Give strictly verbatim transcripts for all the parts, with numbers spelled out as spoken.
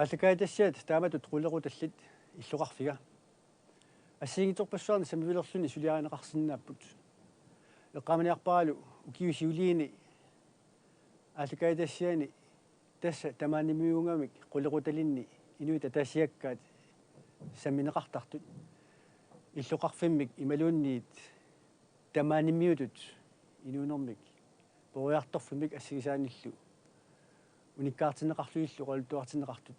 Aallakaatitassiat taamatut qulequtallit illoqarfiga assigiinngitsorpassuarnik sammivilerluni suliarineqarsinnaapput. Eqqaamaniarparalu ukiut siuliini aallakaatitassiani tassa tamaanimiuugamik qulequtalinni inuit ataasiakkaat sammineqartartut. Illoqarfimmik imaluunniit tamaanimiutut inuunermik peroriartorfimmik assigisaanillu unikkaartinneqarlugillu oqaluttuartinneqartut.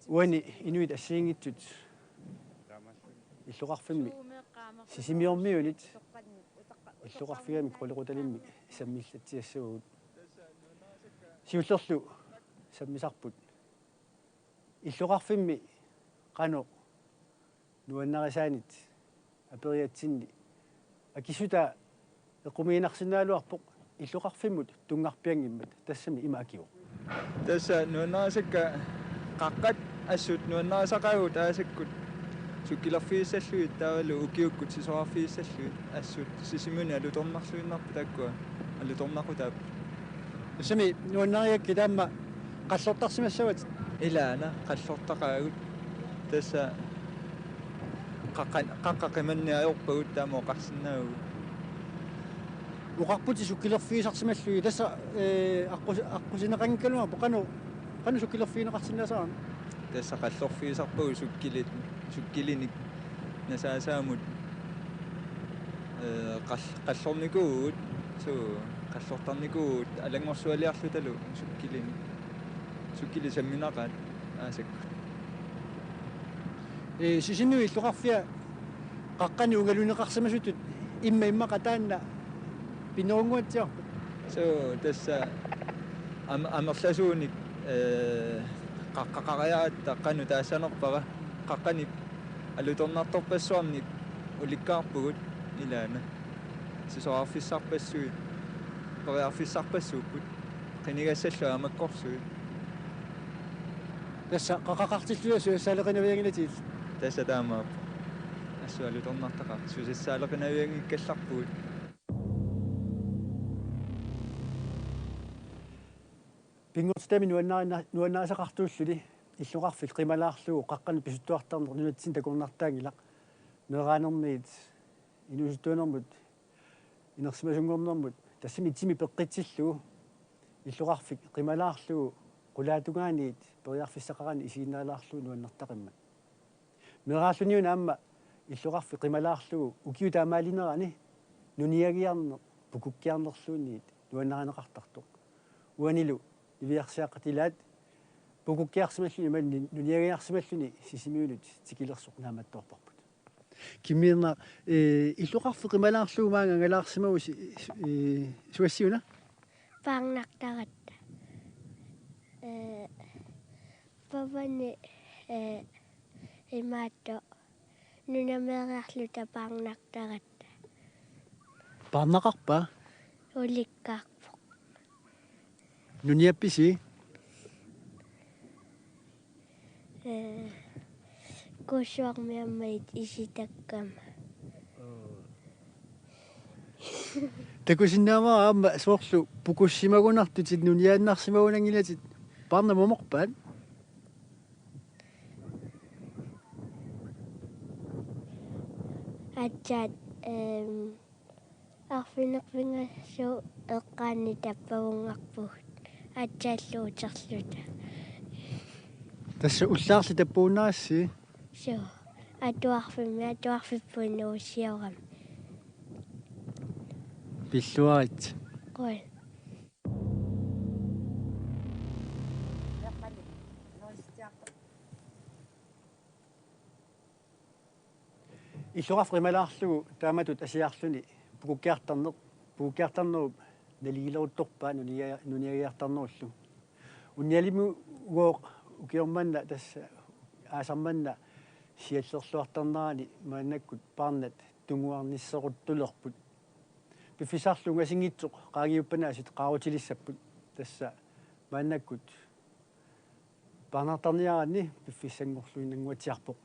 Uani inuit assigiinngitsut illoqarfimmi Sisimiormiunit illoqarfigamik qulequtalimmik sammillatsiassavagut. Siullerlu sammisarput illoqarfimmi qanoq nuannarisaanit aperiatsinni akissutaa eqqumiiginarsinnaagaluarpoq illoqarfimmut tunngarpianngimmat, tassami ima akivoq. Tassa nuannarisakka qaqqat assut nuannarisaqaagut aasakkut sukkilerfigissallugit taavalu ukiukkut sisorarfigissallugit assut Sisimiuni alutornarluinnarput taakkua alutornaqutaapput. Tassami nuannarigakkit aamma qallortarsimassavatit? Ilaana qallortaqaagut. Tassa qaqqa-, qaqqat qimanneq ajorpagut taama oqarsinnaavugut. Oqarputit sukkilerfigisarsimallugit, tassa, ee, aqqus-, aqqusineqanngikkaluarpoq qanoq, qanoq sukkilerfigineqarsinnaasarami? Tassa qallorfigisarpagut sukkilit, sukkilinik nasaasaamut, ee, qall-, qallornikuuvugut, suu, qallortarnikuuvugut alanngorsualiarlutalu sukkilinik. Sukkilit samminaqaat aasakkut. Ee, Sisimiut illoqarfia qaqqanik ungaluneqarsimasutut imma immaqa taanna pinerunnguatsiarput. Suu, tassa am-, amerlasuunik, ee, qaqqaqariaratta qanoq taassanerpara, qaqqanik alutornartorpassuarnik ulikkaarpugut ilaana. Sisorarfissarpassuit, periarfissarpassuupput, qinigassallu aamakkorsuit. Tassa qaqqaqartilluta susassaaleqinavianngilatigit? Tassa taamaappoq. Assut alutornartaqaaq, susassaaleqinavianngikkallarpugut. Pinngortitami nuannaarina-, nuannarisaqartuulluni illoqarfik qimalaarlugu qaqqanut pisuttuartarneq nunatsinni takornartaanngilaq. Meeraanermiit, inuusuttuunermut, inersimasunngornermut, tassami itimi peqqitsillugu illoqarfik qimalaarlugu qulaatungaaniit periarfissaqarani isiginnaalaarlugu nuannertaqimmat. Meeraalluniuna aamma illoqarfik qimalaarlugu ukiut taamaalinerani nuniagiarneq pukukkiarnerluunniit nuannarineqartartoq. Uanilu niviarsiaqqat ilaat pukukkiarsimalluni imaluunniit nuniagiarsimalluni Sisimiunut tikilersoq naammattoorparput. Kimmiinnaq, ee, illoqarfik qimalaarlugu maanga angalaarsimavusi, ee, suassiuna? Paarnartaratta. Ee, pavani, ee, imaattoq nunameeriarluta paarnartaratta. Paarnaqarpa? Ulikkaarpoq. Nuniappisi? Ee, Kuussuarmi aamma it-, isitakkama. Takusinnaavara aamma soorlu pukussimagunartutit nuniaannarsimagunanngilatit, paarnaq momorpaat? Aatsaat, ehm, arfineq-pingasoq eqqaanni tappavunngarpugut aatsaallu uterluta. Tassa ullaarli tappavunnarissi? Suu. Atuarfimmi, atuarfipput nuusiorami. Pilluarit. Qujan. Illoqarfik qimalaarlugu taamatut asiarluni pukukkiartarneq, pukukkiartarnerup naligileruttorpaa nunia-, nuniagiartarnerullu. Unnialimugooq ukioq manna tassa aasaq manna siallerluartarnerani maannakkut paarnat tunnguarnisseruttulerput. Piffissarlu ungasinngitsoq qaangiuppanaasiit qaarutilissapput. Tassa maannakkut paarnartarniaraanni piffissanngorluinnannguatsiarpoq.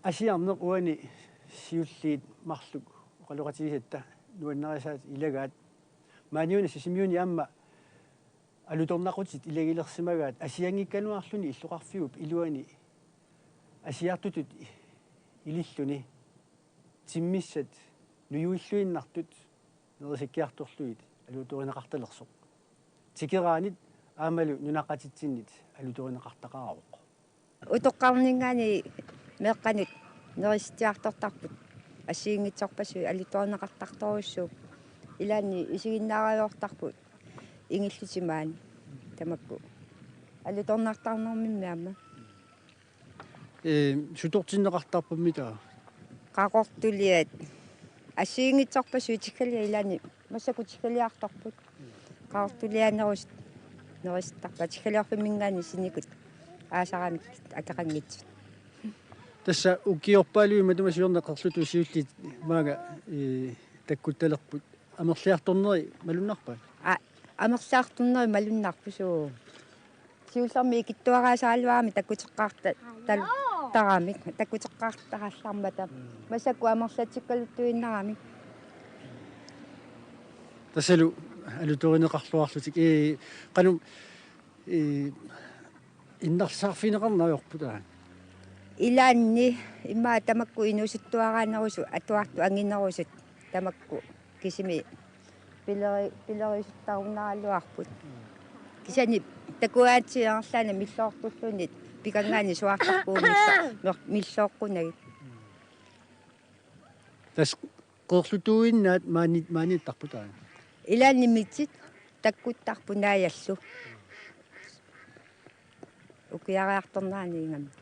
Asiarneq uani siulliit marluk oqaloqatigisatta nuannarisaat ilagaat. Maaniuna Sisimiuni aamma Alutornaqutit ilagilersimagaat asianngikkaluarluni illoqarfiup iluani asiartutut ililluni timmissat nujuilluinnartut nerisakkiartorlugit alutorineqartalersoq. Tikeraanit aammalu nunaqqatitsinnit alutorineqartaqaavoq. Utoqqarninngaanniit meeqqanut nerisitsiartortarput assigiinngitsorpassuit alutorineqartartorujussuupput. Ilaanni isiginnaarajoortarput ingillusimaani tamakku. Alutornartarnermimmi aamma. Ee, sutortinneqartarpammi taava? Qaqortuliat assigiinngitsorpassuit tiggaliat ilaanni massakkut tiggaliartorput. Qaqortulianerusut nerisittarpaat tiggaliorfimminngaanniit sinikut aasaramik akeqanngitsut. Tassa ukiorpaaluit matuma siorna Qerlutuut siulliit maanga, ee, takkuttalerput. Amerliartorneri malunnarpaat? Aa, amerliartorneri malunnarpoq suu. Siullermik ikittuaraasaraluarami takkuteqqaarta-, tal-, taramik, takkuteqqaartarallarmata. Massakkut amerlatsikkaluttuinnaramik. Tassalu alutorineqarluarlutik, ee, qanoq, ee, innarsaarfigineqarneq ajorput taanna? Ilaanni immaqa tamakku inuusuttuaraanerusut atuartut anginerusut tamakku kisimi pileri-, pilerisuttarunnaraluarput. Kisianni takuaatsi ingerlaannaq milloortulluni pikanngaanniit suaartarpugut milla-, mer-, millooqqunagit. Tassa Qerlutuuinnaat maani-, maaniittarput taanna? Ilaanni mitit takkuttarput Naajallu. Ukiariartornerani ingammik.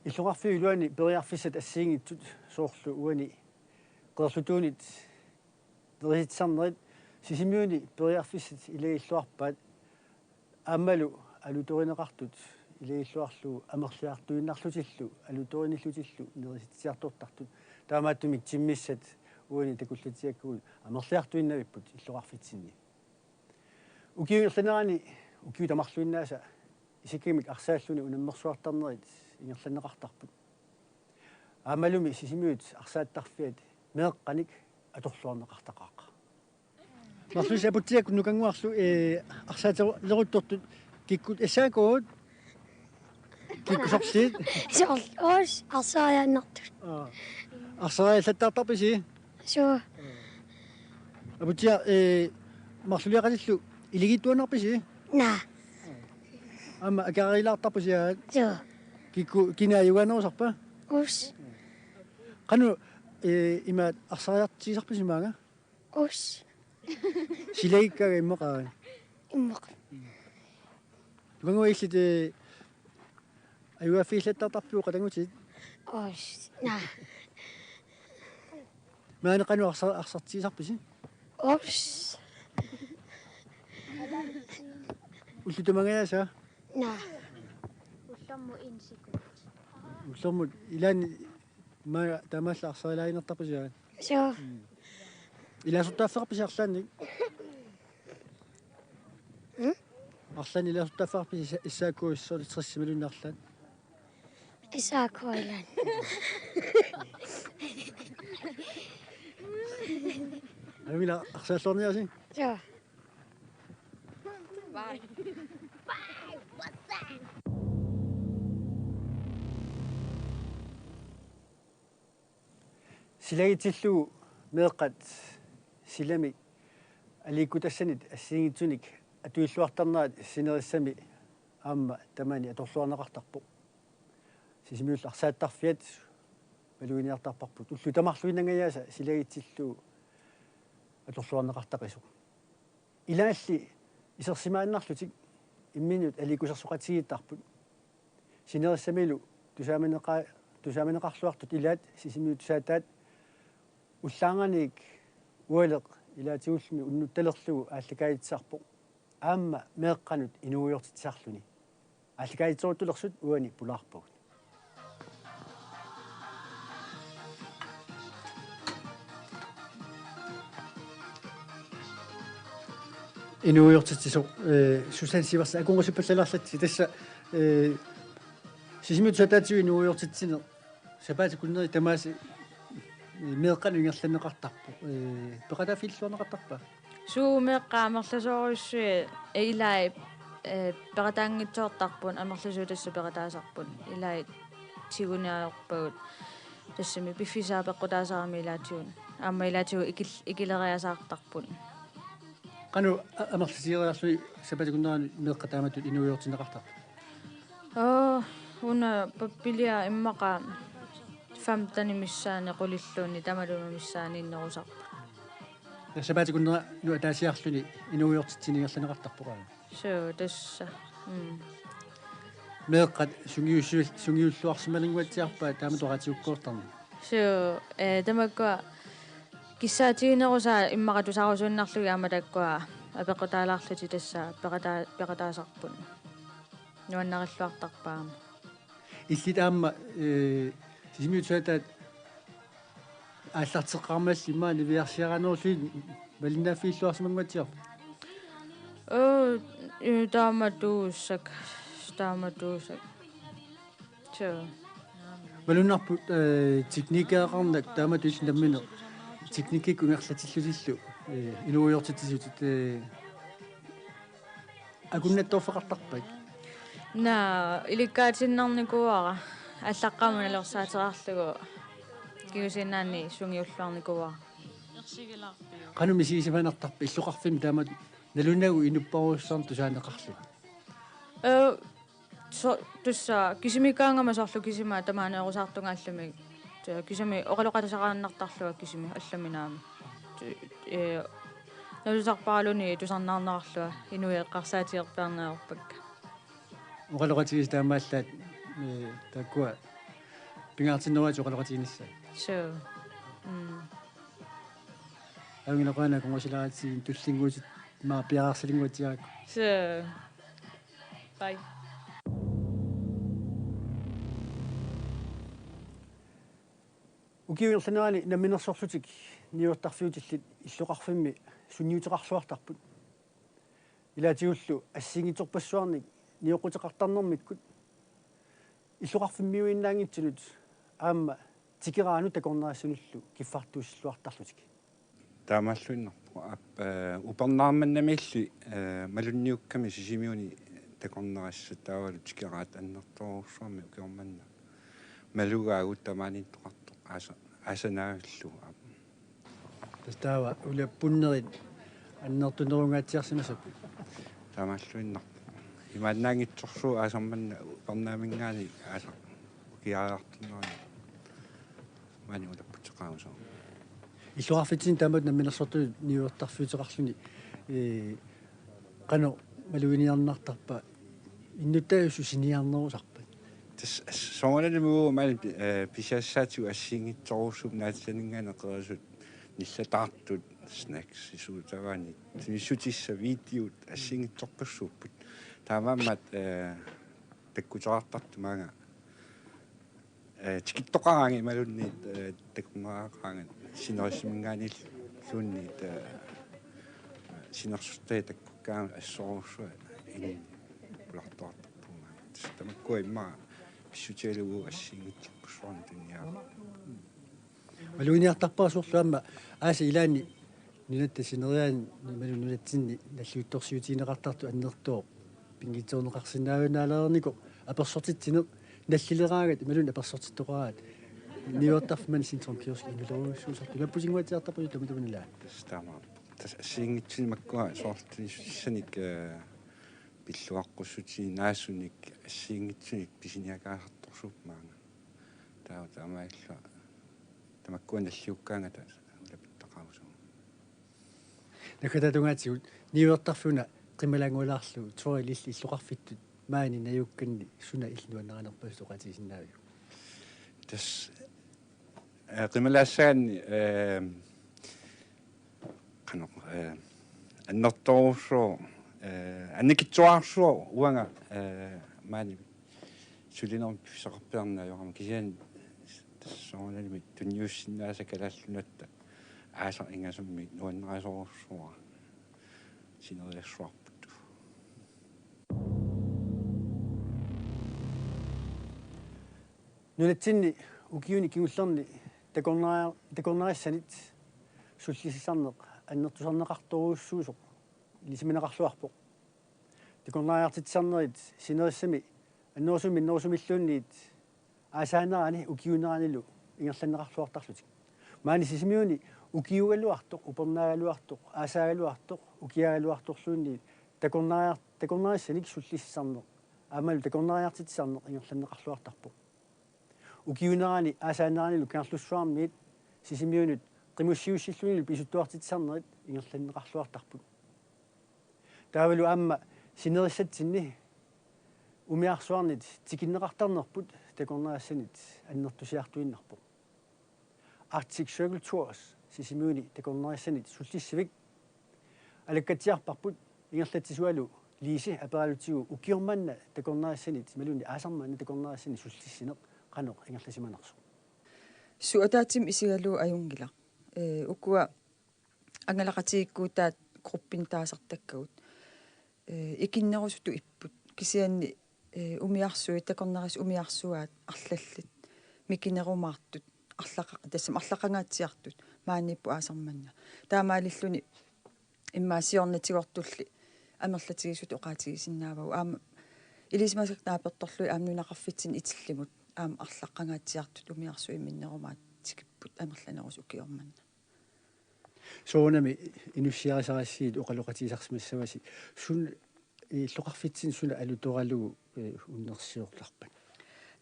Illoqarfiup iluani periarfissat assigiinngitsut soorlu uani Qerlutuunit nerisitsisarnerit Sisimiuni periarfissat ilagilluarpaat aammalu alutorineqartut ilagilluarlugu amerliartuinnarlutillu alutorinillutillu nerisitsiartortartut. Taamaattumik timmissat uani takullatsiakkagut amerliartuinnavipput illoqarfitsinni. Ukiup ingerlanerani ukiut tamarluinnaasa isikkamik arsaalluni unammersuartarnerit ingerlanneqartarput. Aammalumi Sisimiut arsaattarfiat meeqqanik atorluarneqartaqaaq. Marluk Aputsiakkut Nukannguarlu, ee, arsaattoq leruttortut kikkut S A K-t? Kikkut sorliit? Soorlu uus arsariaannartut. Aa. Arsariallattaartarpisi? Suu. Aputsiaq, ee, marluliaqatillu ilagittuaannarpisi? Naa. Aamma akerilaartarpisi aat? Suu. Kikkut kina ajugaanerusarpa? Uus. Qanoq, ee, imaat arsariartigisarpisi maanga? Uus. Silagikkaanga immaqa? Immaqa. Nukannguaq illit, ee, ajugaaffigillattaartarpiuk qatanngutitit? Uus. Naa. Maani qanoq arsa-, arsartigisarpisi? Uus. Ullut tamangajaasa? Naa. Ullormut insikut. Ullormut ilaanni maanga taamaallaat arsarilaaginnartarpisi aat? Suu. Ilaasortaaffeqarpisi arlaannik? Mm? Arlaannik ilaasortaaffeqarpisi S A K-issut tressit imaluunniit arlaat? S A K ilaanni. Aamma ila arsaalluarniarisi? Suu. Silagitsillugu meeqqat silamik aliikkutassanit assigiinngitsunik atuilluartarnerat sinerissami aamma tamani atorluarneqartarpoq. Sisimiullu arsaattarfiat maluginiartarparput ullut tamarluinnangajaasa silagitsillugu atorluarneqartaqisoq. Ilaalli isersimaannarlutik imminnut aliikkusersoqatigiittarput. Sinerissamilu tusaamaneqa-, tusaamaneqarluartut ilaat Sisimiut tusaataat ullaarnganiit ualeq ilaatigulluunniit unnuttalerlugu aallakaatitsisarpoq. Aamma meeqqanut inuuiortitsisarluni. Aallakaatitseruttulersut uani pulaarpagut. Inuuiortitsisoq, ee, Susanne Sivertsen, akornusippallalaarlatsi tassa, ee, Sisimiut tusaataatigut inuuiortitsineq sapaatip akunneri tamaasa Meeqqanut ingerlanneqartarpoq. Ee, peqataaffiilluarneqartarpa? Suu, meeqqat amerlasoorujussuit, ee, ilaat, ee, peqataanngitsoortarput, amerlasuut tassa peqataasarput. Ilaat tiguniarpagut. Tassami piffissaq peqqutaasarami ilaatigut. Aamma ilaatigut ikil-, ikileriasaartarput. Qanoq a-, amerlatigereerluni sapaatip akunneranut meeqqat taamatut inuujuortinneqartarput? Oo, una pappilia immaqa femtenit missaanni qulilluunniit tamatuma missaaniinnerusarput. Sapaatip akunnera nuannaarsiarluni inuujuortitsinni ingerlanneqartarpoq aamma. Suu, tassa. Mm. Meeqqat sungiussu-, sungiulluarsimalerniatsiarpaat taamatut oqaatigukkoortarneq. Suu, ee, tamakkua kissaatiginerusaat immaqa tusarusuinnarlugit aamma taakkua apeqqutaalaarlutik tassa peqataa-, peqataasarput. Nuannarilluartarpaat aamma. Illit aamma, ee, Sisimiut Teaterit aallarteqqaarmalli immaqa niviarsiaraanerullutit malinnaaffiilluarsimanguatsiarpit? Oo, ee, taamatuussaaq, taamatuussaaq. Suu. Malunnarpoq, ee, teknikkeqarneq taamatut illit nammineq teknikkikkut ingerlatillutillu, ee, inuujuortitsisutit, ee, akunnattoorfeqartarpat? Naa, ilikkaatsinnarnikuuara. Aallaqqaammut nalorsaateraarlugu kingusinaanni sungiulluarnikuuara. Qanoq misigisimanartarpa illoqarfimmi taamatut nalunagu inupparujussuarnik tusaaneqarlugu? Ee, so-, tassa kisimiikkaangama soorlu kisima tamaaneerusaartugaallumi. Tassa kisimi oqaloqatisaqaannartarlunga kisimi allamik aamma. Ti-, ee, nalusarparaluunniit tusarnaarnerarlunga inuit eqqarsaatigerpiarneq ajorpakka. Oqaloqatigisatit taamaallaat, ee, taakkua pingaartinnerugakkit oqaloqatiginissaat. Suu. Mm. Ajunngilaq, qujanaq akornusilaartitsigut, tullinnguutit immaqa piareersalinnguatsiarakku. Suu. Bye. Ukiup ingerlanerani namminersorlutik niuertarfiutillit illoqarfimmi sunniuteqarluartarput. Ilaatigullu assigiinngitsorpassuarnik nioqquteqartarnermikkut illoqarfimmiuinnaanngitsunut aamma tikeraanut takornarissannullu kiffartuussilluartarlutik. Taamaalluinnarpoq. Aap, ee, upernaarmannamiilli, ee, malunniukkami Sisimiuni takornarissat taavalu tikeraat annertoorujussuarmik ukioq manna. Malugaagut tamaaniittoqartoq aasa-, aasaq naavillugu. Aap. Tassa taava ulappunnerit annertunerungaatsiarsimasapput. Taamaalluinnarpoq. Imaannaanngitsorsuuvoq aasaq manna upernaaminngaanniit aasaq ukiariartornerani maani ulapputeqarusooq. Illoqarfitsinni taamatut namminersortutut niuertarfiuteqarluni, ee, qanoq maluginiartarpa, innuttaasut siniarnerusarpat? Tassa soorunalimi uagut maani pi-, ee, pisiassaatigut assigiinngitsorujussuupput naatitsininngaanniit qerisut nillataartut, snacks, isuutavaani, tunissutissat, videot, assigiinngitsorpassuupput. Taamaammat, ee, takkuteqartartut maanga, ee, tikittoqaraangat imaluunniit, ee, takornariaqaraangat sinerissaminngaanniilluunniit, ee, sinersortai takkukkaangat assorujussuaq inuit pulartuartarpugut. Tassa tamakkua immaqa pissutigalugu assigiinngitsorpassuarnik tuniniaavoq. Maluginiartarpara soorlu aamma aasap ilaani nunatta sineriaani imaluunniit nunatsinni nalliuttorsiutigineqartartut annertooq pinngitsoorneqarsinnaajunnaalereernikoq apersortitsineq nallileraangat imaluunniit apersortittoqaraat niuertarfimmi Centrum Kiosk inulerujussuusartoq. Ulapputinnguatsiartarpasippoq tamatuma ilaa? Tassa taamaappoq. Tassa assigiinngitsunik makkua soorlu tunissutissanik, ee, pilluaqqussutinik naasunik assigiinngitsunik pisiniakaasartorsuupput maanga. Taava taamaalilluta tamakkua nalliukkaangata ulapittaqarusuu. Naggataata tungaatigut niuertarfik una qimalaanngualaarlugu Toril illit illoqarfittut maani najukkanni suna illit nuannarinerpassuit oqaatigisinnaaviuk? Tassa, ee, qimalaassagaanni, ee, qanoq, ee, annertoorujussuuvoq, ee, annikitsuararsuuvoq uanga, ee, maani sulinermik piffissaqarpiarneq ajorama, kisianni tassa soorunalimi tunniussinnaasat Kalaallit Nunatta aasaq ingasammik nuannarisorujussuuara, sineriassuarput. Nunatsinni ukiuni kingullerni Takornari-, takornarissanit sullissisarneq annertusarneqartorujussuusoq ilisimaneqarluarpoq. Takornariartitsisarnerit sinerissami annerusumik minnerusumilluunniit aasaanerani ukiuuneranilu ingerlanneqarluartarlutik. Maani Sisimiuni ukiuugaluartoq, upernaagaluartoq, aasaagaluartoq, ukiaagaluartorluunniit takornariar-, takornarissanik sullissisarneq aammalu takornariartitsisarneq ingerlanneqarluartarpoq. Ukiuunerani aasaaneranilu Kangerlussuarmiit Sisimiunut qimussiuussillunilu pisuttuartitsisarnerit ingerlanneqarluartarput. Taavalu aamma sinerissatsinni umiarsuarnit tikinneqartarnerput takornarissanit annertusiartuinnarpoq. Arctic Circle Tours Sisimiuni takornarissanit sullissivik alakkatsiarparput. Ingerlatsisualu Liisi aperalutigu ukioq manna takornarissanit imaluunniit aasaq manna takornarissanit sullissineq qanoq ingerlasimanersoq. Suut ataatsimik isigalugu ajunngilaq. Ee, ukua angalaqatigiikkuutaat gruppinik taasartakkagut. Ee, ikinnerusutut ipput. Kisianni, ee, umiarsuit, takornarissat umiarsuaat arlallit mikinerumaartut, arlaqa-, tassami arlaqangaatsiartut, maaniipput aasaq manna. Taamaalilluni immaqa siornatigortulli amerlatigisutut oqaatigisinnaavagut. Aamma ilisimasakka naapertorlugit aamma nunaqarfitsinni itillimut aamma arlaqangaatsiartut umiarsuit minnerumaat tikipput amerlanerusut ukioq manna. Soorunami inussiarisarassigit oqaloqatigisarsimassavasi, suna illoqarfitsinni suna alutoralugu, ee, unnersiortarpat?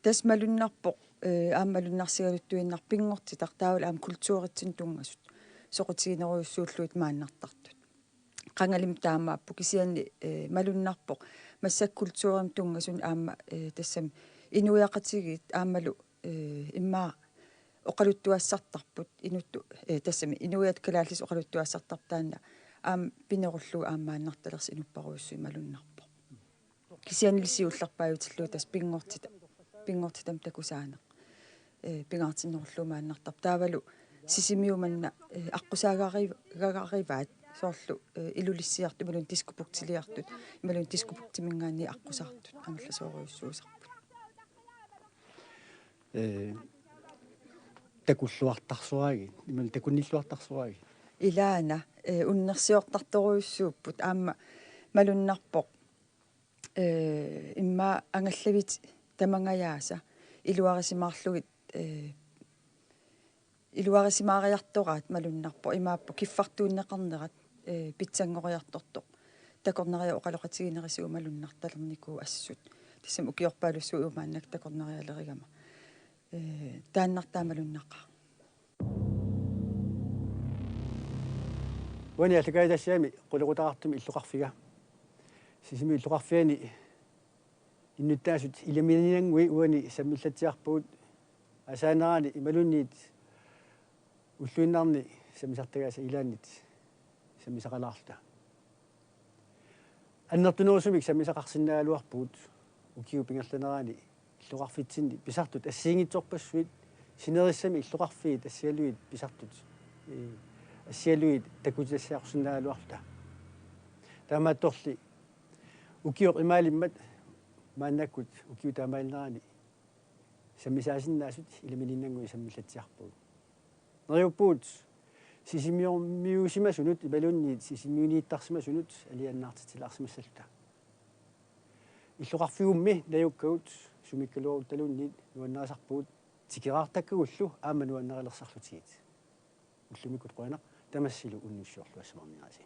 Tassa malunnarpoq, ee, aamma malunnarsigaluttuinnarpoq pinngortitaq taavalu aamma kulturitsinnut tunngasut soqutiginerujussuullugit maannartartut. Qangalimi taamaappoq kisianni, ee, malunnarpoq massakkut kulturimut tunngasut aamma, ee, tassami inuiaqatigiit aammalu, ee, immaqa oqaluttuassartarput inuttut, ee, tassami inuiattut kalaallisut oqaluttuassartarput taanna aamma pinerullugu aamma maannartalersoq inupparujussuit malunnarpoq. Kisiannili siullerpaajutillugit tassa pinngortita-, pinngortitami takusaaneq, ee, pingaartinnerullugu maannartarpoq. Taavalu Sisimiut manna, ee, aqqusaagari-, -garivaat soorlu, ee, Ilulissiartut imaluunniit Diskobugtiliartut imaluunniit Diskobuktiminngaanniit aqqusaartut angerlasoorujussuusarput. Ee, takulluartarsoraagit, imaluunniit takunnilluartarsoraagit? Ilaana, ee, unnersiortartorujussuupput aamma malunnarpoq. Ee, immaqa angallavit tamangajaasa iluarisimaarlugit, ee, iluarisimaariartoraat malunnarpoq, imaappoq kiffartuunneqarnerat, ee, pitsanngoriartortoq takornariat oqaloqatiginerisigut malunnartalernikuuvoq assut. Tassami ukiorpaalussuit uagut maannakkut takornarialerigama. Ee, taannartaa malunnaqaaq. Uani aallakaatitassiami qulequtaqartumi illoqarfiga. Sisimiut illoqarfiani innuttaasut ilamininnannguit uani sammillatsiarpagut, aasaanerani imaluunniit ulluinnarni sammisartagaasa ilaannit sammisaqalaarluta. Annertunerusumik sammisaqarsinnaagaluarpugut ukiup ingerlanerani illoqarfitsinni pisartut assigiinngitsorpassuit, sinerissami illoqarfiit assigalugit pisartut, ee, assigalugit takutitassiaqarsinnaagaluarluta. Taamaattorli ukioq imaalimmat maannakkut ukiup taamaalinerani sammisaasinnaasut ilamininnannguit sammillatsiarpagut. Neriuppugut sisimiormiuusimasunut imaluunniit sisimiuniittarsimasunut alianaartitsilaarsimassalluta. Illoqarfigummi najukkagut sumikkaluaruttaluunniit nuannarisarpugut, tikeraartakkagullu aamma nuannarilersarlutigit. Ullumikkut qujanaq, tamassilu unnussiorluassamaarniarisi.